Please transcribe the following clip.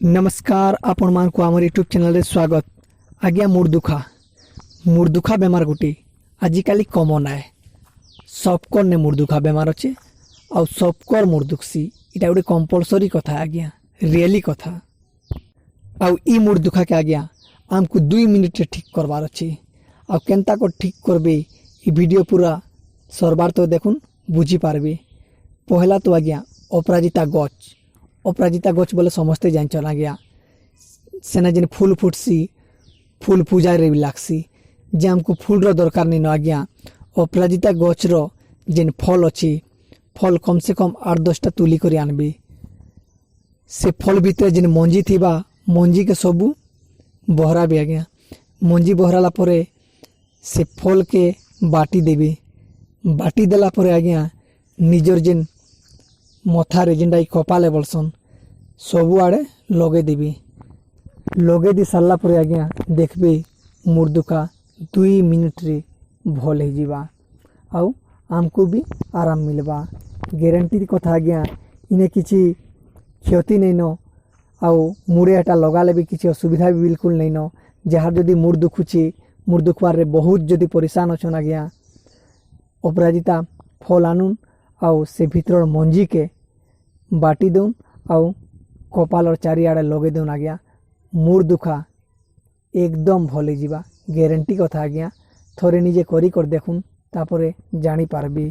ନମସ୍କାର, ଆପଣମାନଙ୍କୁ ଆମର ୟୁଟ୍ୟୁବ୍ ଚ୍ୟାନେଲରେ ସ୍ୱାଗତ। ଆଜ୍ଞା, ମୁଡ଼ଦୁଖା, ମୁଡ଼ଦୁଖା ବେମାର ଗୁଟେ ଆଜିକାଲି କମନ୍ ଆଏ। ସବକର୍ ନେ ମୁଡ଼ଦୁଖା ବେମାର ଅଛେ ଆଉ ସବକର୍ ମୁଡ଼ ଦୁଖସି। ଏଇଟା ଗୋଟେ କମ୍ପଲସରି କଥା ଆଜ୍ଞା, ରିଏଲି କଥା। ଆଉ ଇ ମୁଡ଼ ଦୁଖାକେ ଆଜ୍ଞା ଆମକୁ 2 ମିନିଟ୍ରେ ଠିକ୍ କରବାର ଅଛି। ଆଉ କେନ୍ତା କରି ଠିକ୍ କରବେ, ଇ ଭିଡ଼ିଓ ପୁରା ସରବାର ତ ଦେଖୁନ୍, ବୁଝିପାରବେ। ପହଲା ତ ଆଜ୍ଞା ଅପରାଜିତା ଗଛ। ଅପରାଜିତା ଗଛ ବୋଲେ ସମସ୍ତେ ଜାଣିଛନ୍ ଆଜ୍ଞା। ସେନେ ଯେନ୍ ଫୁଲ ଫୁଟସି, ଫୁଲ ପୂଜାରେ ବି ଲାଗ୍ସି। ଯେ ଆମକୁ ଫୁଲର ଦରକାର ନାଇଁନ ଆଜ୍ଞା, ଅପରାଜିତା ଗଛର ଯେନ୍ ଫଲ ଅଛି, ଫଲ କମ୍ ସେ କମ୍ 8-10ଟା ତୁଲି କରି ଆନବେ। ସେ ଫଲ ଭିତରେ ଯେନ୍ ମଞ୍ଜି ଥିବା, ମଞ୍ଜିକେ ସବୁ ବହରାବେ ଆଜ୍ଞା। ମଞ୍ଜି ବହରାଲା ପରେ ସେ ଫଲକେ ବାଟି ଦେବେ। ବାଟି ଦେଲା ପରେ ଆଜ୍ଞା ନିଜର ଯେନ୍ ମଥାରେ, ଯେନ୍ଟା କପାଲେ ବଲସନ୍, ସବୁଆଡ଼େ ଲଗେଇଦେବି। ଲଗେଇ ଦେଇ ସାରିଲା ପରେ ଆଜ୍ଞା ଦେଖିବେ, ମୁଡ଼ଦୁଖା 2 ମିନିଟ୍ରେ ଭଲ୍ ହେଇଯିବା ଆଉ ଆମକୁ ବି ଆରାମ ମିଲବା। ଗ୍ୟାରେଣ୍ଟି କଥା ଆଜ୍ଞା, ଇନେ କିଛି କ୍ଷତି ନାଇଁନ। ଆଉ ମୁଡ଼େ ଏଟା ଲଗାଲେ ବି କିଛି ଅସୁବିଧା ବି ବିଲକୁଲ ନାଇଁନ। ଯାହାର ଯଦି ମୁଡ଼ ଦୁଖୁଛି, ମୁଡ଼ ଦୁଖବାରରେ ବହୁତ ଯଦି ପରିଶାନ ଅଛନ୍ ଆଜ୍ଞା, ଅପରାଜିତା ଫଲ ଆନୁନ୍ ଆଉ ସେ ଭିତରର ମଞ୍ଜିକେ ବାଟି ଦଉନ୍ ଆଉ କପାଲର ଚାରିଆଡ଼େ ଲଗେଇ ଦଉନ୍ ଆଜ୍ଞା, ମୁଡ଼ ଦୁଖା ଏକଦମ ଭଲ୍ ହେଇଯିବା। ଗ୍ୟାରେଣ୍ଟି କଥା ଆଜ୍ଞା। ଥରେ ନିଜେ କରି କରି ଦେଖୁନ୍, ତାପରେ ଜାଣିପାରବି।